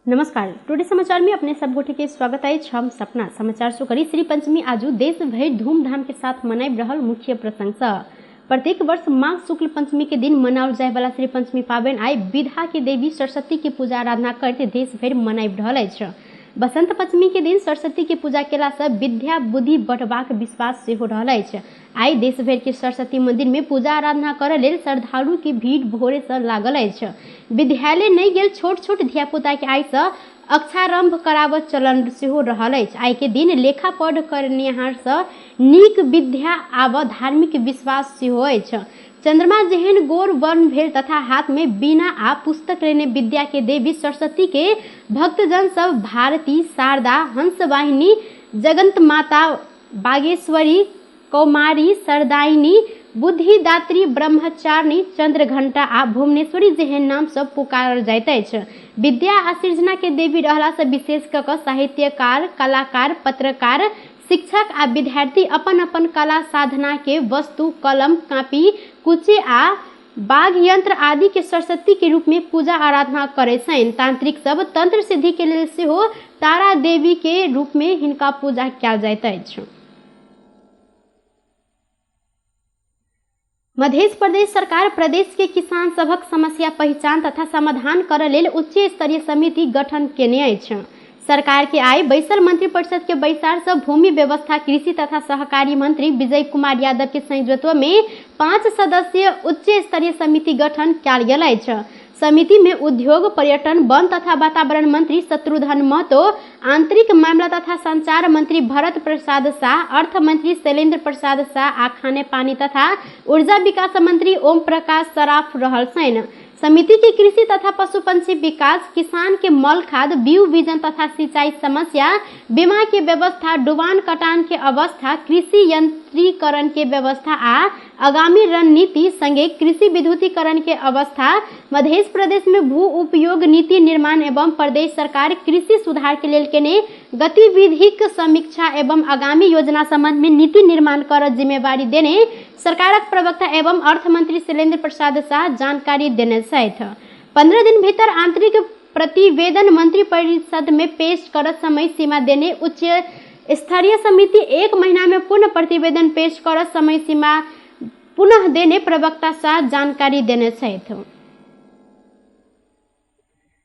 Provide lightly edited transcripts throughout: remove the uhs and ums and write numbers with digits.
नमस्कार, टुडे समाचार में अपने सब गोटे के स्वागत अछि। हम सपना समाचार शुरू करी। श्री पंचमी आजू देश भरि धूमधाम के साथ मनाबि रहल मुख्य प्रसंग सँ प्रत्येक वर्ष माघ शुक्ल पंचमी के दिन मनाओल जाय वाला श्री पंचमी पाबनि आइ विधा के देवी सरस्वती के पूजा आराधना करैत देश भरि मनाबि रहल अछि। बसंत पंचमी के दिन सरस्वती के पूजा केला सँ विद्या बुद्धि बढ़बाक विश्वास सेहो रहल अछि। आइ देश भरि के सरस्वती मंदिर में पूजा आराधना करय लेल श्रद्धालु के भीड़ भोरे सँ लागल अछि। विद्यालय नहि गेल छोट छोट धियापुता के आइ सँ अक्षारंभ कराबऽ चलन सेहो रहल अछि। आइ के दिन लेखा पढ़ करनिहार सँ नीक विद्या आबऽ धार्मिक विश्वास सेहो अछि। चंद्रमा जेहन गोर वर्ण भेल तथा हाथ में वीणा आ पुस्तक लेने विद्या के देवी सरस्वती के भक्तजन सब भारती, शारदा, हंसवाहिनी, जगन्त माता, बागेश्वरी, कौमारी, सरदाइनी, बुद्धिदात्री, ब्रह्मचारिणी, चंद्रघंटा आ भुवनेश्वरी जेहन नाम सब पुकारल जाइत अछि। विद्या आ सृजना के देवी रहला सँ विशेष कऽ कऽ साहित्यकार, कलाकार, पत्रकार, शिक्षक आ विद्यार्थी अपन अपन कला साधना के वस्तु, कलम, कापी, कुची आ बाघ यंत्र आदि के सरस्वती के रूप में पूजा आराधना करै छनि। तांत्रिक सब तंत्र सिद्धि के लेल सेहो तारा देवी के रूप में हिनका पूजा कयल जाइत अछि। मध्य प्रदेश सरकार प्रदेश के किसान सभक समस्या पहिचान तथा समाधान करय लेल उच्च स्तरीय समिति गठन केने अछि। सरकार के आइ बैसल मंत्रिपरिषद के बैसार सँ भूमि व्यवस्था, कृषि तथा सहकारी मंत्री विजय कुमार यादव के संयोजकत्व में 5 सदस्यीय उच्च स्तरीय समिति गठन कयल गेल अछि। समिति में उद्योग, पर्यटन, वन तथा वातावरण मंत्री शत्रुघ्न महतो, आंतरिक मामला तथा संचार मंत्री भरत प्रसाद शाह, अर्थ मंत्री शैलेंद्र प्रसाद शाह आ खाने पानी तथा ऊर्जा विकास मंत्री ओम प्रकाश सराफ रहल छनि। समिति के कृषि तथा पशु पंछी विकास, किसान के मल खाद, बीउ बीजन तथा सिंचाई समस्या, बीमा के व्यवस्था, डुबान कटान के अवस्था, कृषि यंत्रीकरण के व्यवस्था आ आगामी रणनीति संगे कृषि विद्युतीकरण के अवस्था, मध्य प्रदेश में भू उपयोग नीति निर्माण एवं प्रदेश सरकार कृषि सुधार के लेल केने गतिविधिक समीक्षा एवं आगामी योजना संबंध में नीति निर्माण कर जिम्मेवारी देने सरकारक प्रवक्ता एवं अर्थमंत्री शैलेंद्र प्रसाद शाह जानकारी देने छथि। 15 दिन भीतर आंतरिक प्रतिवेदन मंत्री परिषद में पेश कर समय सीमा देने उच्च स्तरीय समिति 1 महीना में पूर्ण प्रतिवेदन पेश कर समय सीमा पुनः देने प्रवक्ता शाह जानकारी देने छथि।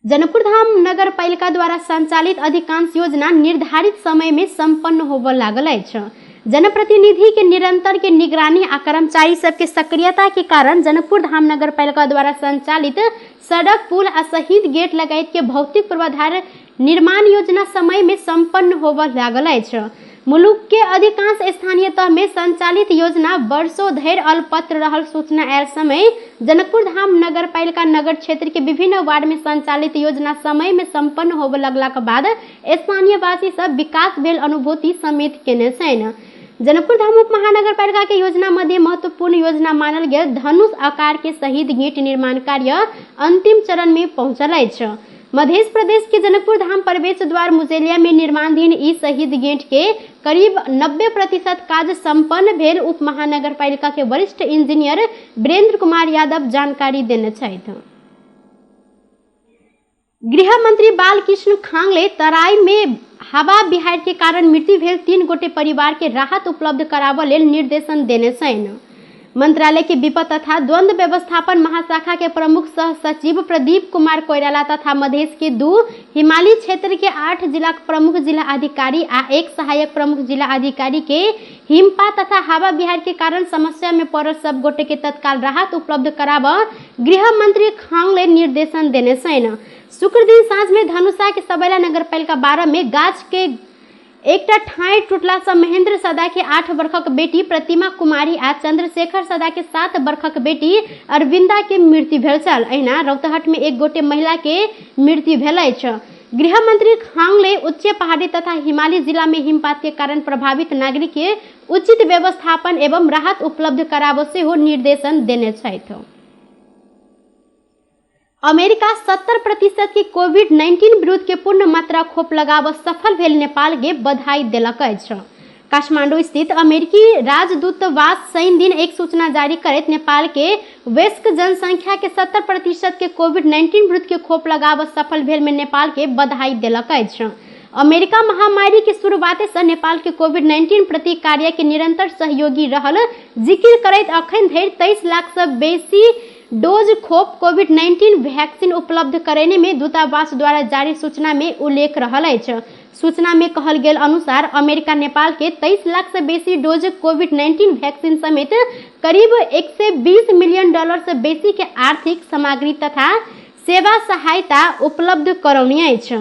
जनकपुरधाम नगरपालिका द्वारा संचालित अधिकांश योजना निर्धारित समय में संपन्न होबय लागल अछि। जनप्रतिनिधि के निरंतर के निगरानी आ कर्मचारी सबके सक्रियता के कारण जनकपुरधाम नगरपालिका द्वारा संचालित सड़क, पुल आ शहीद गेट लगायत के भौतिक पूर्वाधार निर्माण योजना समय में संपन्न होबय लागल अछि। मुलुक के अधिकांश स्थानीय तह में संचालित योजना वर्षों धरि अलपत्र रहल सूचना आयल समय जनकपुरधाम नगरपालिका नगर क्षेत्र के विभिन्न वार्ड में संचालित योजना समय में संपन्न होबय लगला के बाद स्थानीयवासी सब विकास भेल अनुभूति समेत केने छनि। जनकपुरधाम उप महानगरपालिका के योजना मध्य महत्वपूर्ण योजना मानल गेल धनुष आकार के शहीद गेट निर्माण कार्य अंतिम चरण में पहुंचल अछि। मध्य प्रदेश के जनकपुरधाम प्रवेश द्वार मुजेलिया में निर्माणाधीन ई शहीद गेट के करीब 90% काज संपन्न भेल उप महानगरपालिका के वरिष्ठ इंजीनियर वीरेंद्र कुमार यादव जानकारी देने छथि। गृह मंत्री बालकृष्ण खांगले तराई में हवा बिहार के कारण मृत्यु भेल 3 गोटे परिवार के राहत उपलब्ध कराबऽ लेल निर्देशन देने छनि। मंत्रालय के विपद तथा द्वंद्व व्यवस्थापन महाशाखा के प्रमुख सह सचिव प्रदीप कुमार कोइराला तथा मधेश के 2 हिमालयी क्षेत्र के 8 जिला प्रमुख जिला अधिकारी आ 1 सहायक प्रमुख जिला अधिकारी के हिमपात तथा हवा बिहार के कारण समस्या में पड़ल सब गोटे के तत्काल राहत उपलब्ध कराबऽ गृह मंत्री खांगले निर्देशन देने छनि। शुक्र दिन साँझ में धनुषा के सबैला नगरपालिका 12 में गाछ के एकटा ठाई टूटला सँ महेंद्र सदा के 8 वर्षक बेटी प्रतिमा कुमारी आ चंद्रशेखर सदा के 7 वर्षक बेटी अरविंदा के मृत्यु भेल छल। अहिना रौतहट में 1 गोटे महिला के मृत्यु भेल अछि। गृह मंत्री खांगले उच्च पहाड़ी तथा हिमालयी जिला में हिमपात के कारण प्रभावित नागरिक के उचित व्यवस्थापन एवं राहत उपलब्ध कराबऽ सेहो निर्देशन देने छथि। अमेरिका 70% के कोविड-19 विरुद्ध के पूर्ण मात्रा खोप लगाबऽ सफल भेल नेपाल के बधाई देलक अछि। काठमांडू स्थित अमेरिकी राजदूतावास शनि दिन एक सूचना जारी करैत नेपाल के वयस्क जनसंख्या के 70% के कोविड-19 विरुद्ध के खोप लगाव सफल भेल में नेपाल के बधाई देलक अछि। अमेरिका महामारी के शुरुआते से नेपाल के कोविड-19 प्रति कार्य के निरंतर सहयोगी रहल जिक्र करैत अखन धरि 23 लाख से बेसी डोज खोप कोविड-19 वैक्सीन उपलब्ध करने में दूतावास द्वारा जारी सूचना में उल्लेख रहल अछि। सूचना में कहल गेल अनुसार अमेरिका नेपाल के 23 लाख से बेसी डोज कोविड-19 वैक्सीन समेत करीब 120 मिलियन डॉलर से बेसी के आर्थिक सामग्री तथा सेवा सहायता उपलब्ध करौनी अछि।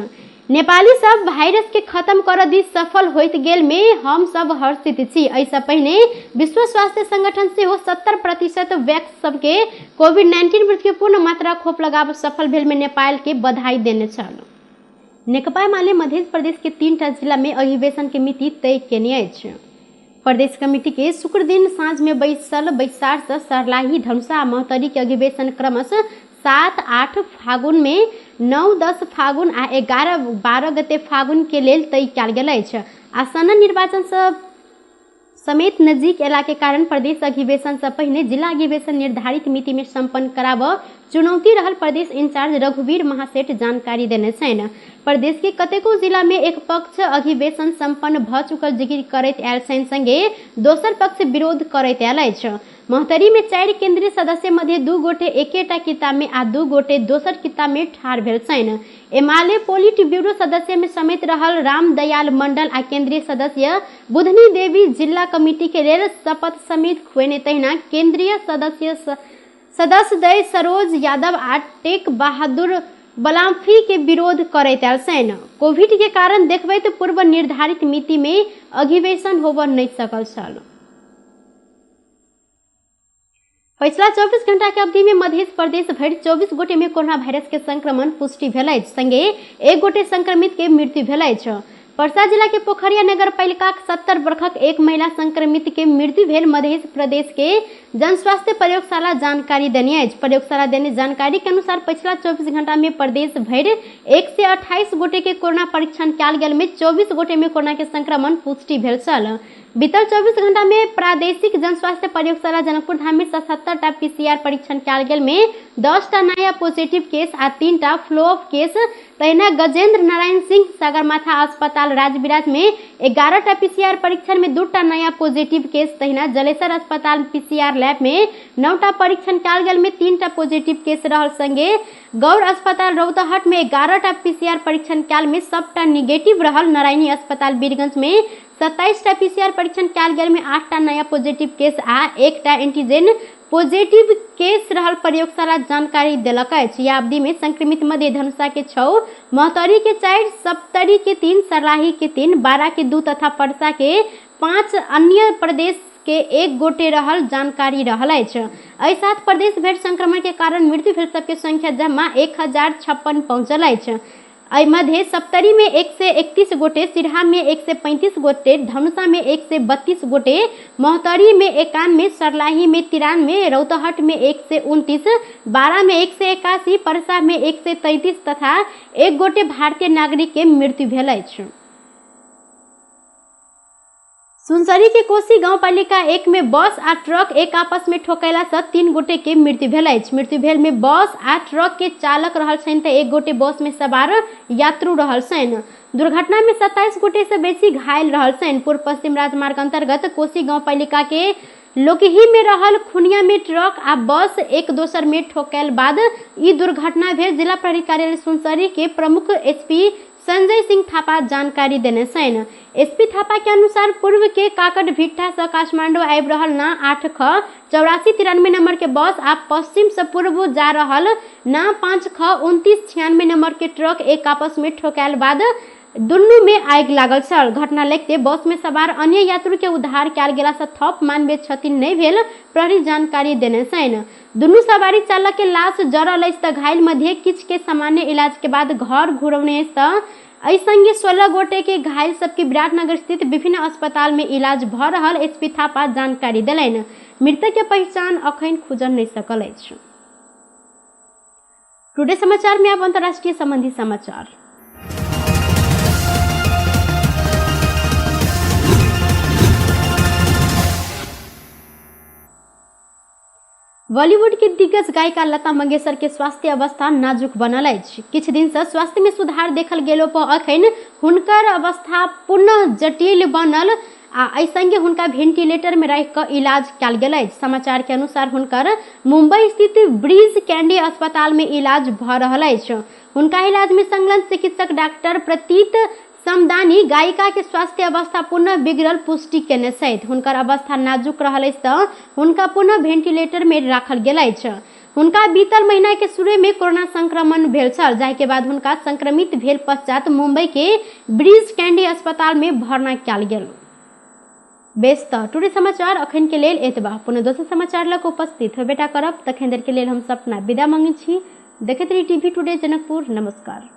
नेपाली सब वायरस के खत्म करऽ दिस सफल होइत गेल में हम सब हर्षित छी। एहिसँ पहिने विश्व स्वास्थ्य संगठन सेहो 70% वैक्स सबके कोविड-19 विरुद्ध के पूर्ण मात्रा खोप लगाब सफल भेल में नेपाल के बधाई देने छल। नेकपा एमाले मध्य प्रदेश के 3टा जिला में अधिवेशन के मिति तय केने अछि। प्रदेश कमिटी के शुक्र दिन साँझ में बैसल बैसार से सरलाही, धनुषा आ महोत्तरी के अधिवेशन क्रमशः 7-8 फागुन में 9-10 फागुन आ 11-12 गते फागुन के लेल तय कयल गेल अछि। आसन्न निर्वाचन से समेत नजीक एला के कारण प्रदेश अधिवेशन से पहिने जिला अधिवेशन निर्धारित मिति में संपन्न कराब चुनौती रहल प्रदेश इंचार्ज रघुवीर महासेठ जानकारी देने छनि। प्रदेश के कतेको जिला में एक पक्ष अधिवेशन संपन्न भ चुकल जिक्र करैत आयल छनि, संगे दोसर पक्ष विरोध करैत आयल अछि। महोत्तरी में 4 केंद्रीय सदस्य मध्य 2 गोटे एकेटा किताब में आ 2 गोटे दोसर किताब में ठाढ़ भेल छनि। एमाले पोलिट ब्यूरो सदस्य में समेत रहल रामदयाल मंडल आ केंद्रीय सदस्य बुधनी देवी जिला कमिटी के लेल शपथ समेत खुएने, तहिना केंद्रीय सदस्य सदस्य दय सरोज यादव आ टेक बहादुर बलाम्फी के विरोध करैत आयल छनि। कोविड के कारण देखबैत पूर्व निर्धारित मिति में अधिवेशन होबऽ नहि सकल छल। पछिला 24 घंटा के अवधि में मध्य प्रदेश भरि 24 गोटे में कोरोना वायरस के संक्रमण पुष्टि भेल अछि, संगे 1 गोटे संक्रमित के मृत्यु भेल अछि। परसा जिला के पोखरिया नगर पालिका 70 वर्षक एक महिला संक्रमित के मृत्यु भेल मध्य प्रदेश के जनस्वास्थ्य प्रयोगशाला जानकारी देने अछि। प्रयोगशाला देने जानकारी के अनुसार पछिला 24 घंटा में प्रदेश भरि 128 गोटे के कोरोना परीक्षण कयल गेल में 24 गोटे में कोरोना के संक्रमण पुष्टि भेल छल। बीतल 24 घंटा में प्रादेशिक जनस्वास्थ्य प्रयोगशाला जनकपुर धाम में 77 टा पीसीआर परीक्षण कयल गेल में 10 टा नया पॉजिटिव केस आ 3 टा फ्लो ऑफ केस। तहिना गजेंद्र नारायण सिंह सागरमाथा अस्पताल राजविराज में 11 टा पीसीआर परीक्षण में 2 टा नया पॉजिटिव केस। तहिना जलेसर अस्पताल पीसीआर लैब में 9 टा परीक्षण कयल गेल में 3 टा पॉजिटिव केस रहल। संगे गौर अस्पताल रौतहट में 11 टा पीसीआर परीक्षण कयल में सबटा निगेटिव रहल। नारायणी अस्पताल वीरगंज में 27 टा पीसीआर परीक्षण कयल गेल में 8 टा नया पॉजिटिव केस आ 1 टा एंटीजन पॉजिटिव केस रहल प्रयोगशाला जानकारी देलक अछि। यह अवधि में संक्रमित मध्य धनुषा के 6, महोत्तरी के 4, सप्तरी के 3, सरलाही के 3, बारा के 2 तथा परसा के 5, अन्य प्रदेश के 1 गोटे रहल जानकारी रहल अछि। एहि साथ प्रदेश भरि संक्रमण के कारण मृत्यु भेल सबके संख्या जमा 1056 पहुँचल अछि। एहि मध्य सप्तरी में 131 गोटे, सिरहा में 135 गोटे, धनुषा में 132 गोटे, महोत्तरी में 91, सरलाही में 93, रौतहट में 129, बारा में 181, परसा में 133 तथा 1 गोटे भारतीय नागरिक के मृत्यु भेल अछि। सुनसरी के कोसी गांवपालिका 1 में बस आ ट्रक एक आपस में ठोकैला से 3 गोटे के मृत्यु भेल अछि। मृत्यु भेल में बस आ ट्रक के चालक रहल छनि त 1 गोटे बस में सवार यात्रु रहल छनि। दुर्घटना में 27 गोटे से बेसी घायल रहल छनि। पूर्व पश्चिम राजमार्ग अंतर्गत कोसी गांवपालिका के लोकही में रहल खुनिया में ट्रक आ बस एक दोसर में ठोकैल बाद ई दुर्घटना भेल। जिला प्रहरी कार्यालय सुनसरी के प्रमुख एसपी संजय सिंह थापा जानकारी देने छनि। एसपी थापा के अनुसार पूर्व के काकड़ भिट्ठा से काठमांडू आबि रहल ना 8 ख 8493 नंबर के बस आ पश्चिम से पूर्व जा रहल ना 5 ख 2996 नंबर के ट्रक एक आपस में ठोकायल बाद दुनू में आगि लागल छल। घटना लगिते बस में सवार अन्य यात्रु के उद्धार कयल गेला से थप मानवीय क्षति नहि भेल प्रहरी जानकारी देने छनि। दुनू सवारी चालक के लाश जरल अछि त घायल मध्य किछु के सामान्य इलाज के बाद घर घुरौने अछि त एहि संगे 16 गोटे के घायल सबके विराटनगर स्थित विभिन्न अस्पताल में इलाज भ रहल एसपी थापा जानकारी देलनि। मृतक के पहचान अखन खुजल नहि सकल अछि। टुडे समाचार में अब अंतर्राष्ट्रीय संबंधी समाचार। बॉलीवुड के दिग्गज गायिका लता मंगेशकर के स्वास्थ्य अवस्था नाजुक बनल अछि। किछु दिन से स्वास्थ्य में सुधार देखल गेलो पर अखन हुनकर अवस्था पुनः जटिल बनल आ एहि संगे हुनका वेंटिलेटर में राखि कऽ इलाज कयल गेल अछि। समाचार के अनुसार हुनकर मुंबई स्थित ब्रिज कैंडी अस्पताल में इलाज भऽ रहल अछि। हुनका इलाज में संलग्न चिकित्सक डॉक्टर प्रतीत समदानी गायिका के स्वास्थ्य अवस्था पुनः बिगड़ल पुष्टि केने छथि। हुनकर अवस्था नाजुक रहल अछि तऽ हुनका पुनः वेंटिलेटर में राखल गेल अछि। हुनका बीतल महीना के शुरू में कोरोना संक्रमण भेल छल, जाहि के बाद हुनका संक्रमित भेल पश्चात मुंबई के ब्रिज कैंडी अस्पताल में भर्ना कयल गेल। बेस तऽ टुडे समाचार अखन के लेल एतबा। पुनः दोसर समाचार लग उपस्थित होबेटा करब, तखन देर के लेल हम सपना विदा मांगै छी। देखैत रही टीवी टुडे जनकपुर। नमस्कार।